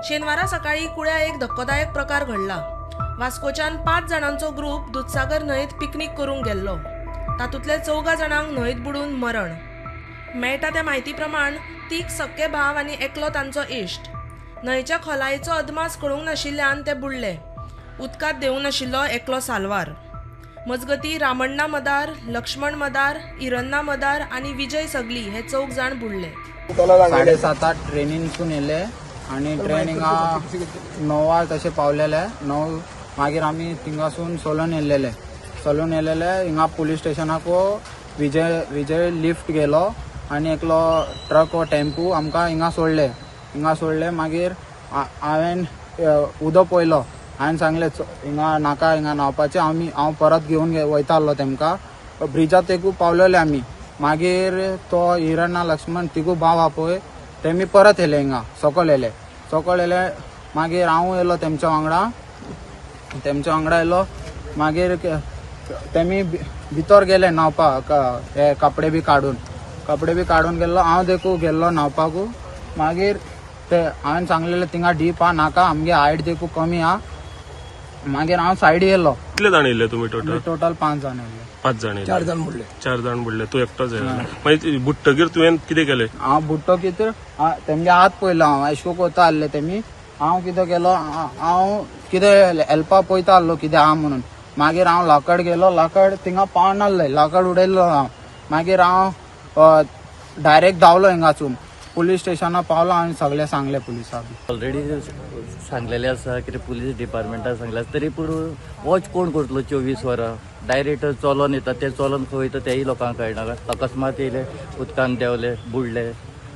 शेनवारा सकाळी कुळ्या एक धक्कोदायक प्रकार घडला. वास्कोच्यान 5 जाणांचो ग्रुप दुदसागर न्हंयेत पिकनीक करूंक गेल्लो. तातूंतले 4 जाणांक न्हंयेत बुडून मरण. मेळटा त्या म्हायती प्रमाण 3 सक्के भाव आनी एकलो तांचो इश्ट. न्हंयच्या खोलायेचो अदमास कळूंक नाशिल्ल्यान ते बुडले. उदकांत देवूं नाशिल्लो एकलो साल्वार. मजगती रामण्णा मदार, लक्ष्मण मदार, इरन्ना मदार आनी विजय सगली हे 4 जाण बुडले. 7:30 ट्रेनीनसून येयले आनी ट्रेन हिंगा 9 तशें पावलेले. 9 मागीर आमी थिंगासून चलून येयलेले. चलून येयलेले हिंगा पुलीस स्टेशनाक विजय लिफ्ट गेलो आनी एकलो ट्रक वो टेम्पू आमकां हिंगा सोडले. हिंगा सोडले मागीर हांवें उदक पळयलो. हांवें सांगलें हिंगा नाका, हिंगा न्हांवपाचें. हांव परत घेवन वयता आसलो तेमकां. ब्रिजा तेकू पावलेले आमी. मागीर तो हिरणा लक्ष्मण तिगू भाव आहा पळय तेमी परत येयले हिंगा सकयल येयले. सकयल येयले मागीर हांव येयलो तेमच्या वांगडा. तेमच्या वांगडा येयलो मागीर तेमी भितर गेले न्हांवपाक. हे कपडे बी काडून, कपडे बी काडून गेल्लो. हांव देखू गेल्लो न्हांवपाकू. मागीर ते हांवें सांगलेलें थिंगा डीप आहा नाका, आमगे हायट देखू कमी आहा. मागीर हांव सायडी येयलो. कितले जाण येयले तुमी टोटल? टोटल 5 जाण येयले. 5 जाण येयले. 4 जाण बुडले. 4 जाण बुडले, तूं एकटोच येयला. मागीर बुडटकीर तुवें कितें केलें? हांव बुडटो कितें तेमगे हात पळयलो. हांव एशको कोता आसले तेमी. हांव कितें केलो, हांव कितें हेल्पा पळयता आसलो कितें आहा म्हणून. मागीर हांव लाकड गेलो, लाकड थिंगा पावनासलें, लाकड उडयल्लो हांव. मागीर हांव डायरेक्ट धांवलो हिंगासून पुलीस स्टेशना पावलो आनी सगळें सांगलें पुलिसांक. ऑलरेडी सांगलेलें आसा कितें पुलीस डिपार्टमेंटान सांगलें आसा, तरी पूण वॉच कोण करतलो 24 वरां? डायरेक्ट चलोन येता, ते चलोन खंय वयता तेय लोकांक कळना. अकस्मात येयले, उदकान देंवले, बुडले,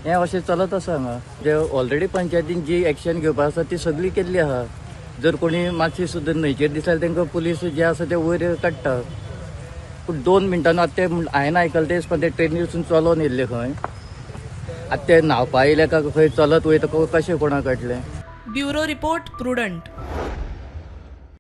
हें अशें चलत आसा हांगा. जे ऑलरेडी पंचायतीन जी एक्शन घेवपा आसा ती सगळी केल्ली आहा. जर कोणी मातशी सुद्दां न्हंयचेर दिसल्यार तांकां पुलीस जे आसा ते वयर काडटा. पूण 2 मिनटां आतां ते हांवें आयकलें तेच, पण ते ट्रेनीसून चलोन येयल्ले खंय. आतां ते न्हांवपा येयले काय खंय चलत वयता कशें कोणाक कळटलें? Bureau report, Prudent.